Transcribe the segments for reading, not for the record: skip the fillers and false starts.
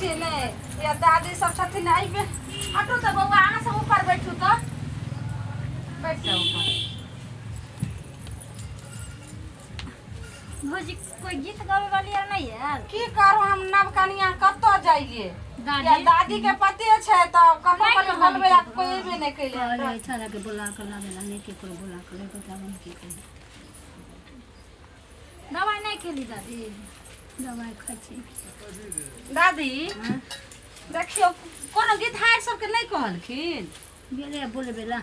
छियै ने या दादी सब छथिन एहि बेर। हटू तऽ बौआ, अहाँ सब ऊपर बैठू तऽ, बैठ जाउ ऊपर। भौजी, कोई गीत गावे वाली आर नहीं है? की करू, हम नव कनिया कतऽ जाइए? दादी। या दादी के पते छै तऽ कखनो नहि कहलियै कहलियै बोलबै ला, केकरो। कोई एबे नहि केलै। कहलियै छौड़ा के बोला कऽ लाबै ला, नहि केकरो बोला कऽ लऽ कऽ जाबन की कही। दवाई नहीं खेली दादी? दबाइ खाइ छी। दादी, देखियौ, कोनो गीत हारि सबके नहि कहलखिन? गेलै बोलबै ला,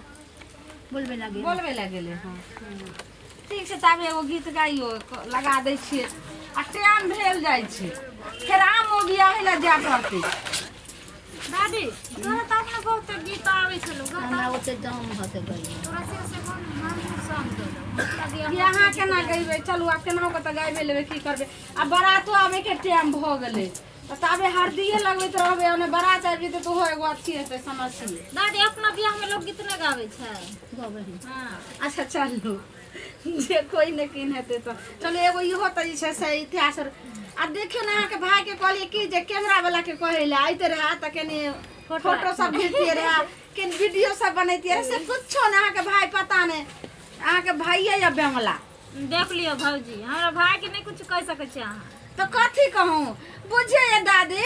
बोलबै ला गेलै। बोलबै ला गेलै। हँ ठीक छै, ताबे एगो गीत गाइयो लगा दै छियै आ टाइम भेल जाइ छै, फेर आम ओ बियाहे लए जाय पड़तै। दादी, तोरा तऽ अपने बहुत गीत आबै छलौ। हमरा ओते दम होतै गइए? तोरा से हम संग देलौ। कि अहाँ केना गैबै? चलू, आब केनाहु कऽ तऽ गाबि लेबै, की करबै? आ बरातो आबैके टाइम भऽ गेलै, तऽ ताबे हरदिए लगबैत रहबै, ओने बारात आबि जेतै तऽ ओहो एगो अथी हेतै समस्या। दादी, अपना बियाह में लोक गीत नहि गाबै छै? गबै हइ। हाँ। अच्छा चलू, जे कोइ नहि किन हेतै तऽ चलू, एगो इहो तऽ जे छै से इतिहास। आ देखियौ ने, अहाँके भायके कहलियै कि जे कैमरा वाला के कहै लए अयते रहए तऽ कनि फोटो सब घिचतियै रहए, कनि वीडियो सब बनैतियै रहए, से कुछो नहि। अहाँके भाय, पता नहि अहाँके भाइये या बेमला। देख लियौ भौजी, हमरा भाई के नहि कुछ कहि सकै छी अहाँ। तऽ कथी कहूँ? बुझिए दादी,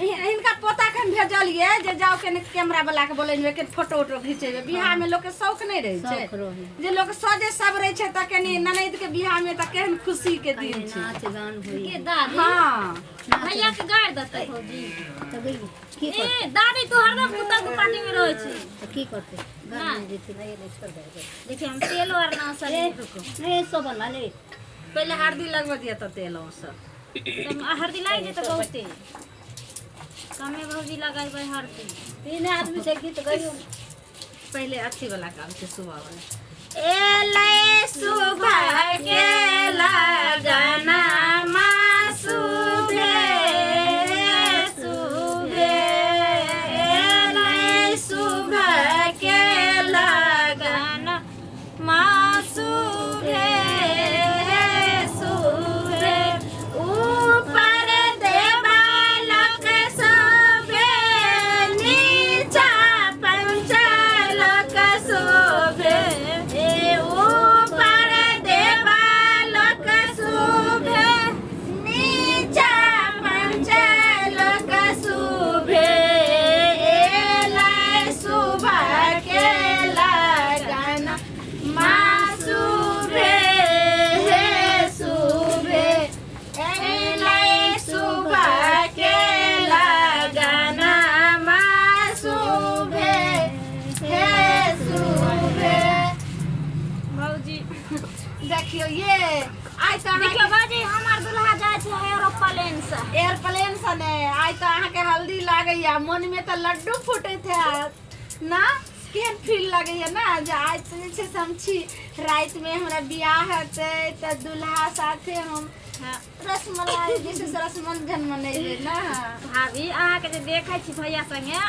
हिनका पोता के हम भेजलियै जे जाउ कनि कैमरा वाला के बोलेबै, कनि फोटो उटो घिचेबै। बियाह में लोक के शौक नहि रहै छै? शौक रहै। जे लोक सजे सवरे छै तऽ कनि ननैद के बियाह में तऽ केहन खुशी के दिन छै। नाच गान होइ। के दादी? हाँ। भैया के गारि देतै भौजी। तऽ गइए की करतै? ए दादी, तू हरदम कुत्ता के पार्टी में रहै छी। तऽ की करतै? गाड़ी जेतै नहि, छोड़ दे। देखिए, हम तेलो आर ना सली, रुको। नहीं सो बना ले। पहिले हरदी लगबऽ दिअ तऽ तेल सब। तऽ हरदी लागि जेतै बहुते कमे, भौजी, लगेबै हरदी। तीन आदमी छै, गीत गइयो। पहिले अथी वाला काम छै, सुबह वाला। एलै सुबह के लगना सुबे सुबे, एलै सुबह के लगना सुबे सुबे, ऊपर देवालक शोभे, नीचा पंचलोक शोभे, ए ऊपर देवालक शोभे, नीचा पंचलोक शोभे, एलै सुबह के लगन मा सुबे हे सुबे, एलै सुबह के लगन मा सुबे हे सुबे। भौजी। देखियौ, ये आइ तऽ देखियौ भौजी, हमर दुल्हा जाइ छै एरोप्लेन से। एयरप्लेन से ने। आइ तऽ अहाँके हल्दी लागैया, मनमे तऽ लड्डू फूटैत हैत ना? केहन फील लगैया ना जे आइ तऽ जे छै से हम छी, रातिमे हमरा बियाह हेतै तऽ दुल्हा साथे हम रसमलाई जे छै से रसबंधन मनेबै ना? भाभी, अहाँके जे देखै छी भैया संगे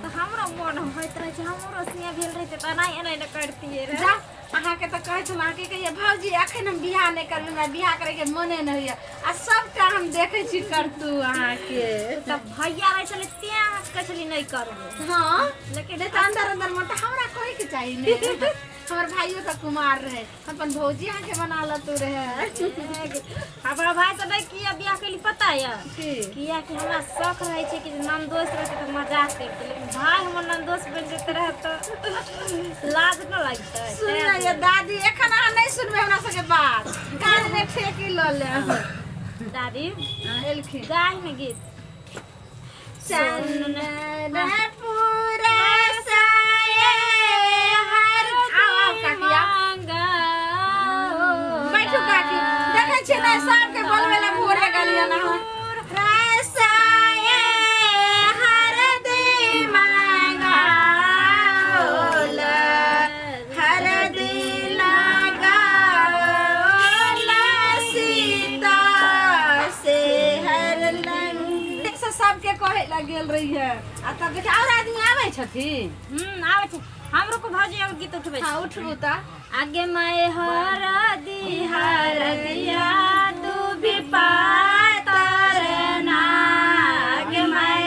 तऽ हमरो मोन होइत रहै छै, हमरो संगे भेल रहितै तऽ एना एना एना करतियै रहए। जा, अहाँके तऽ कहै छलहुँ, अहाँके कहियै, भौजी एखन हम बियाह नहि करबै, हमरा बियाह करैके मोने नहि होइया, आ सबटा हम देखै छी करतू अहाँके। तऽ भैया रहै छलै तें अहाँके कहै छली नहि करबै। हँ। लेकिन नहि तऽ अंदर अंदर मन तऽ हमरा कहैके चाही ने, हमर भाइयो तऽ कुमार रहे, अपन भौजी अहाँके बना लतू रहे। हमरा भाई से नहि किया बियाह केली पता यऽ? की? किया कि हमरा शौक रहै छै कि जे ननदोस रहतै तऽ मजाक करतै, लेकिन भाई हमर ननदोस बनि जेतै रहै तऽ लाज नहि लगतै? सुन ये दादी, एखन अहाँ नहि सुनबै हमरा सबके बात, कान मे ठेकी लऽ लेब। दादी। एलखिन। गाय ने गीत। चंदनपुरा साए हर, आओ आओ काकी, आओ। बैठू काकी। देखै छियै ने, सबके बोलबै लए भोरे गेलियै ने अहाँ। रसाए हरदी मंगाओल, हरदी लगाओल सीता से हर लंग से सबके कहै लए गेल रहियै। आ तब देखियौ, आओर आदमी आबै छथिन। आबै छै। हमरो को भौजी एगो गीत उठबै हँ छै। उठबू तऽ। आगे मैं हरदी हरदिया तू भी पातर ना, आगे मैं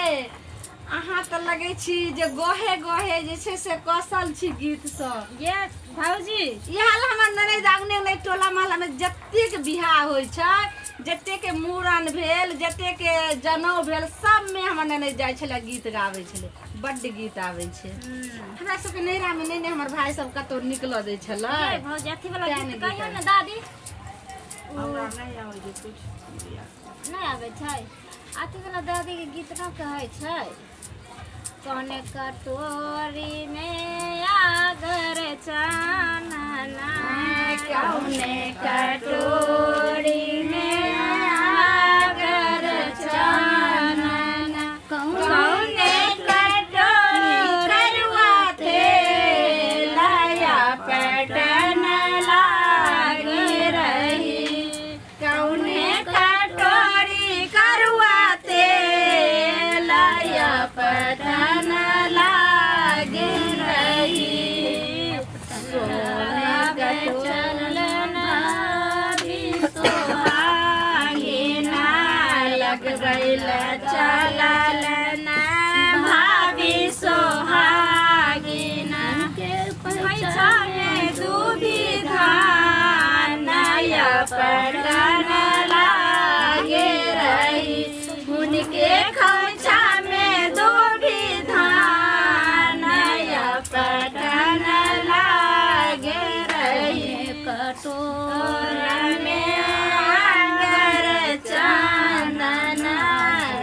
ये अहाँ तऽ लगै छी जे गोहे गोहे जे छै से कसल छी गीत सब। ये भौजी इएह लए हमर ननैद अङ्गने अङ्गने टोला मोहल्लामे जतेक बियाह होइ छै, जतेक मूड़न भेल, जतेक जनउ भेल, सबमे हमर ननैद जाइ छलै गीत गाबै छलै। बड्ड गीत आबै छै। हमरा सबके नैहरामे नहि ने हमर भाय सब कतहु निकलऽ दै छलै। ये भौजी अथी वाला तें गीत नहि गीत कहियौ ने आबै। दादी। हमरा नहि आबै छै कुछ। नहि आबै छै अथी वाला दादी के गीत न कहै छै कौन कटोरी में आगर चानना कौने कटोरी में आगर चानना कौने कटोरी करुआ तेल पटन लाग रही कौने कटोरी करुआ तेल पटन लाग रही सोने चलन भी सोहागिना लगबैल चलल भाभी सोहागिना खोइछा में दूभी धान पटन लागे रही उनके खोइछा में दूभी धान पटन लागे रही कटोरा में आगर चानना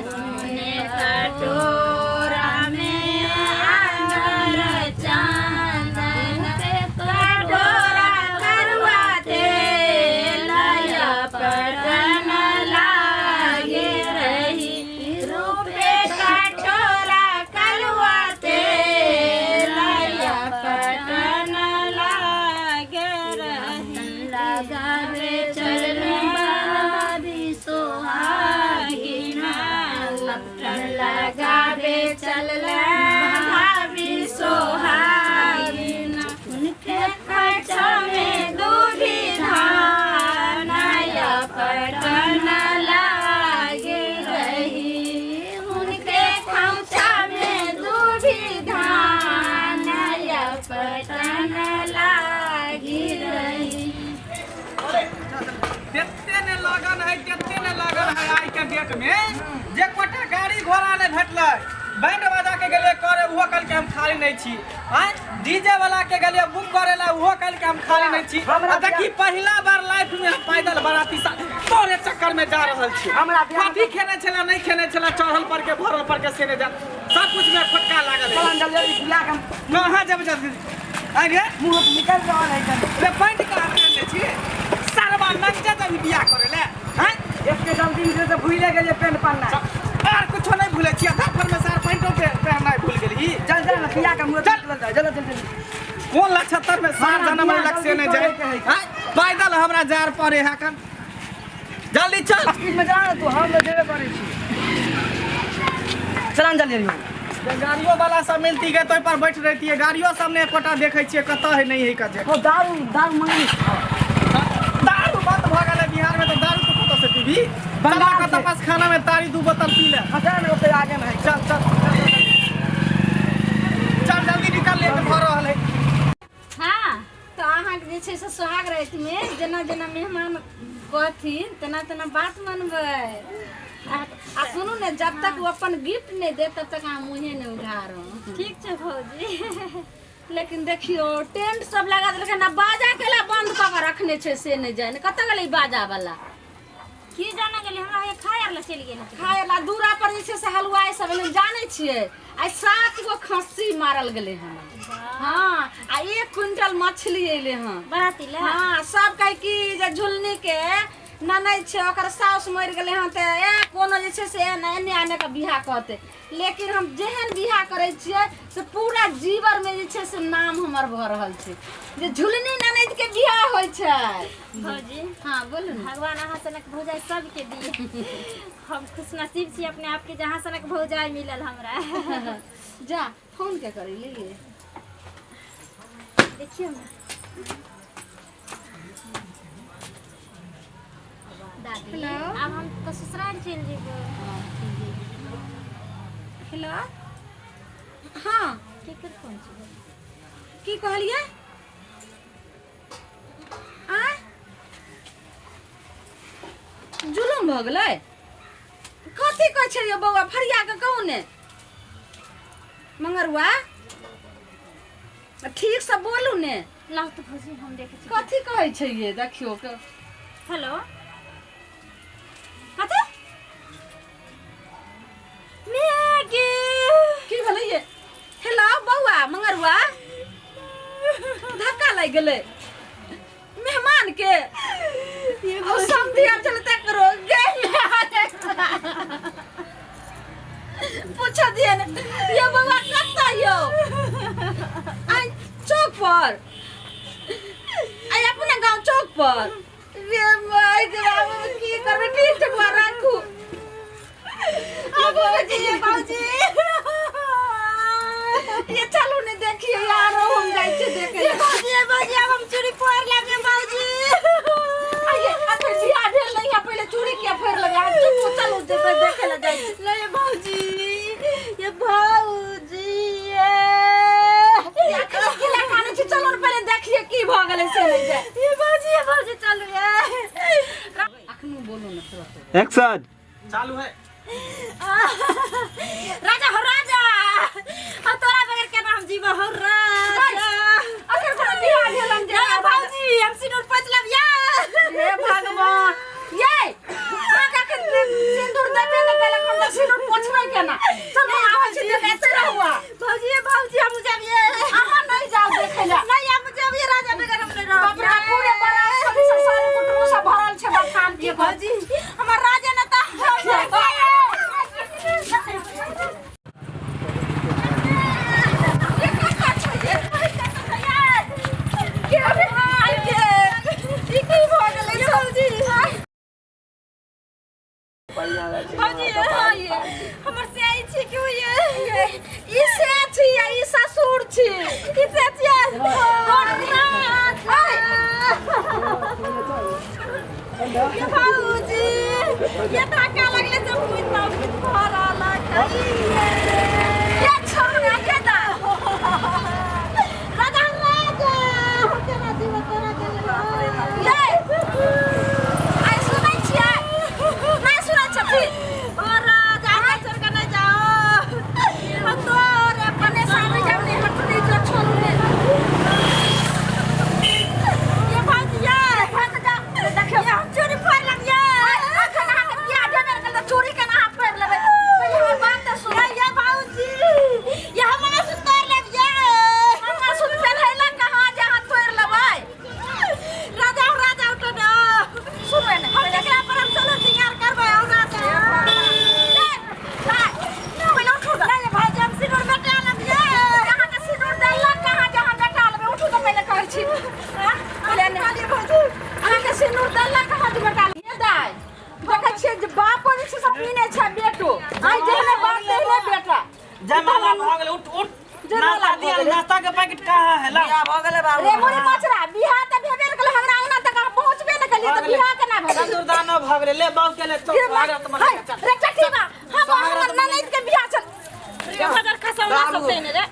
सोने कटोरा में आगर चानना कटोरा करुआ तेल पटन लागे रही रूपे कटोरा कलुआ तेल पटन लागे रही लगावे चलने भाभी सोहागिना लपटन लगावे चलले भाभी सोहागिना उनके खोइछा में दूभी धान पटन लागे रही उनके खोइछा में दूभी धान पटन लागी रही। जते ने लगन है जते ने लगन है आई के डेट में जे कोटा गाड़ी घोड़ा नहीं भेटलै बैंड बाजा के गेलियै करे उहो कहलकै हम खाली नहीं छी। आँय डीजे वाला के गेलियै बुक करे ला उहो कहलकै हम खाली नहीं छी। आ देखी पहिला बार लाइफ में हम पैदल बराती सा तोरे चक्कर में जा रहल छी। हमरा बियाह कथी खेने छला नहीं खेने छला चढ़ल पर के भरल पर के सेने जा सब कुछ में फटका लागल है। चलन जल्दी बियाह के कहाँ जब जल्दी अरे मुंह से निकल रहल है कनी। रे पैंट कहाँ पहनले छी सरवा नंगा जब बियाह करे ले। हैं एक जल्दी में से भूले गेलियै पेंट पहनना। आर कुछो नहीं भूले छी आधा पर में सार पैंटो पहननाइ भूल गेलही। चल चल ना बियाह के मुंह चल। निकल जाए चल जल्दी। कोन लक्षतर में सार हमरा जन्म बियाह लग से जल्दी नहीं जाए। करे के है। हैं पैदल हमरा जार पड़े है कन जल्दी चल। स्पीड में जा ना तू हम ले जेबे करै छी। चलन जल्दी हो। गाड़ियों वाला सब मिलती गए तो ओहि पर बैठ रहती है। गाड़ियों सब ने एकोटा देखै छियै कतऽ है नहीं है कजे। ओ दारू दारू मंगनी। दारू बंद भऽ गेलै बिहार में तो दारू तू कतऽ से पीबी? बंगाल चल से। कतऽ पास खाना में तारी 2 बोतल पी ले। हटा ने ओते आगे में है। चल चल चल जल्दी निकल लेट भऽ रहल है। हाँ तऽ अहाँके जे छै से सोहाग रातिमे जेना जेना मेहमान कहथिन तेना तेना बात मनबै। आ सुनू ने जब तक ओ अपन गिफ्ट नहि देत तब तक अहाँ मुँहे नहि उघारू। ठीक छै भौजी। लेकिन देखियौ टेंट सब लगा देलकै ना बाजा केला बंद कऽ के रखने छै से नहि जाने कतऽ गेलै ई बाजा वाला। की जाने गेली हमरा हे खाय आर ला चलि गेल। खाय ला दूरा पर जे छै से हलवाइ सब एलै जानै छियै आइ 7 गो खस्सी मारल गेलै हन। हाँ आ 1 क्विंटल मछली एलै हन बराती ला। हाँ सब कहै कि जे झुलनी के ननैद छै ओकर साउस मरि गेलै हन तऽ ए कोनो जे छै से एने एने आने के बियाह कहतै। लेकिन हम जेहन बियाह करै छियै से पूरा जीवन में जे छै से नाम हमर भऽ रहल छै जे झुलनी ननैद के बियाह होइ छै। भौजी हाँ बोलू ने। भगवान अहाँ सनक भौजाइ सबके दिए। हम खुशनसीब छी अपने आपके जे अहाँ सनक भौजाइ मिलल हमरा। जा फोन के करी ले। देखियौ ने दादी हेलो। आब हम तऽ ससुराल चलि जेबै। हेलो। हाँ केकर फोन छै? की कहलियै? आँय जुलुम भऽ गेलै? कथी कहै छै यौ बौआ, फरिया कऽ कहू ने। मंगरुआ ठीक से बोलू ने। लाउ तऽ भौजी हम देखै छी कथी कहै छै ये, देखियौ। हेलो। कथी मैगी की भेलै ये? हेलो बौआ मंगरुआ, धक्का लागि गेलै मेहमान के। और समधी आब चलते करो गे, पूछ दिए ने ये बौआ कतऽ यौ? आइ चौक पर, आइ अपने गाँव चौक पर। रे माय के बाबू की करबै, ठीक छै बौआ राखू। भौजी भौजी ये चलू ने देखिए यार, हम जाइ छी देखे। भौजी भौजी आब हम चूड़ी फोड़ लेब भौजी। आइए अखन बियाह भेल नहीं है, पहिले चूड़ी के फोड़ लेबै। अहाँ चुप, चलू जेबै देखे लए जाइ छी। ले भौजी, ये भौजी ये अखन की लए कानै छी, चलू ने पहिले देखिए की भऽ गेलै से नहि जाय। ये भौजी ये भौजी चलू ये। अखनो बोलू ने तुरंत। एक्शन चालू है। राजा हो राजा, हम तोरा बगैर केना हम जीव हो राजा। अखन कोनो बियाह भेल हम जे नहीं भौजी हम सिंदूर पोछि लेब या। हे भगवान, ये अहाँके अखन सिन्दूर देबे ने केलक, हम तऽ सिन्दूर पोछबै केना? चलू आबै छी देखे, एतै रहुआ। भौजी ये भौजी हम जाब ये। अहाँ नहीं जाओ देखे लए। नहीं हम जाब ये, राजा बगैर हम नहीं रहब। बाप रे, पूरे बरात सब सब सारे कुटुम्ब सब भरल छै बथान ये भौजी हमर राजा ने तऽ भौजी हमर से आई छी क्यों ये? ई से छी आ ई ससुर छी। ई से छी ये भौजी, ये धक्का लगले से भूत ना भूत भऽ रहल है। ये छोड़ू ना ये दा। राजा राजा हम केना जीव तोरा के ये आइ सुनै छियै? नहि सुनै छथिन? ओ राजा हमरा छोड़ के नहीं जाओ, हम तोरे अपने सामने जाऊ ने, हटू नहीं जो, छोड़ू ने। ये भौजी ये भाग जा, देखियौ ये हम चूड़ी फोड़ लेब ये। अखन अहाँके बियाह भेबे नहि केल तऽ चूड़ी केना अहाँ फोड़ि लेबै? पहिले हमर बात तऽ सुनू। ये भौजी ये हम मंगलसूत्र तोड़ लेब ये। मंगलसूत्र पहिरैला कहाँ जे अहाँ तोड़ि लेबै? राजा राजा उठो ना, सुनबै ने हम जकरा पर हम सोलह श्रृंगार करबै औ राजा। पहिले उठू गऽ। नहीं भौजी हम सिंदूर बेटा लेब ये। अहाँके सिन्दूर देलक कहाँ जे अहाँ बेटा लेबै? उठू तऽ पहिले कहै छी। पहिले ने भौजी अहाँके सिन्दूर देलक कहाँ जे बेटा लेबै? ये दाइ देखै छियै जे बापो जे छै से पीने छै बेटो, आइ जेहने बाप तेहने बेटा। जयमाला भऽ गेलै, उठ उठ, जयमाला नाश्ता भऽ दिया, गेलै। नाश्ता के पैकेट कहाँ है? लाओ। बियाह भऽ गेलै बाबू। रे मुरी मचरा, बियाह तऽ भेबे ने केलै, हमरा अंगना तक अहाँ पहुँचबे ने केलियै तऽ बियाह केना भेलै? सिन्दूरदान भऽ गेलै, ले बाबू के ले चल, स्वागत मने हाय, चल। रे चटीबा, हम हमर ननैद के बियाह चल। रे भदर खसौना सब देने रे।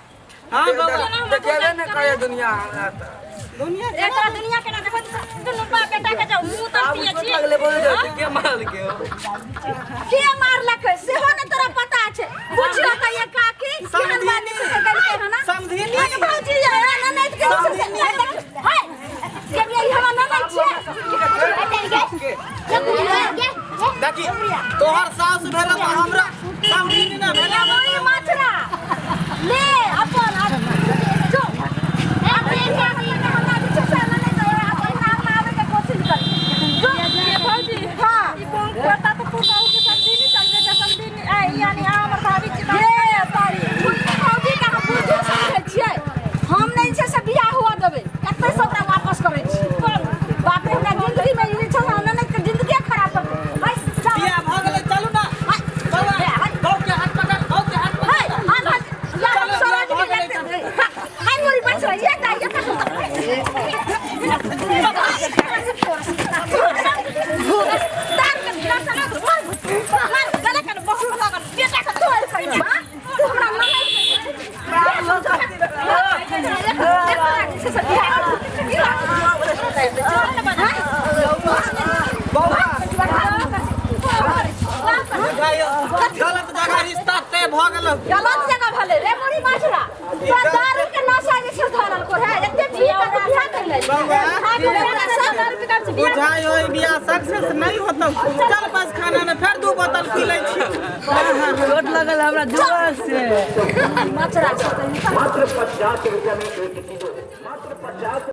हाँ बाबा, देखेबे ने करे दुनिया हमरा तऽ। दुनिया रे तोरा दुनिया केना देखो, दुनू बाप बेटा के जाऊ मुंह तर आब पिए चोट छी। लगले बोल दे। के मारल के हो? के मारलक सेहो ने तोरा पता छै? पुछियो तऽ ये काकी केहन बात छै से करिते हन ना? समधिनी। अरे भौजी ये हमरा ननैद के जे छै से हाय, के ये हमर ननैद छियै। देखी तोहर सास भेल तऽ हमरा समधिनी ना भेल। मुरी मचरा ले अपन जो अपने काकी के हमरा जे छै से ननैद अपन नाम आबै के कोशिश कर जो। ये भौजी हाँ ई कोन पोता तो पोता के समधिनी समझे छै, समधिनी आ यानी आ हमर भाभी छी। ये चलो। गलत जगह भेलै रे मुड़ी माछरा। तोरा दारू के नशा जे छै धरल को है, एते पी के तू बियाह कर ले। बौआ, सब दारू पी के बियाह। बुझाइ हो ई बियाह सक्सेस नहीं होतौ। चल बस खाना में फेर 2 बोतल पी लै छी। चोट लगल हमरा जुआ से। माछरा छै। मात्र 50 रुपया में 1 किलो, मात्र 50।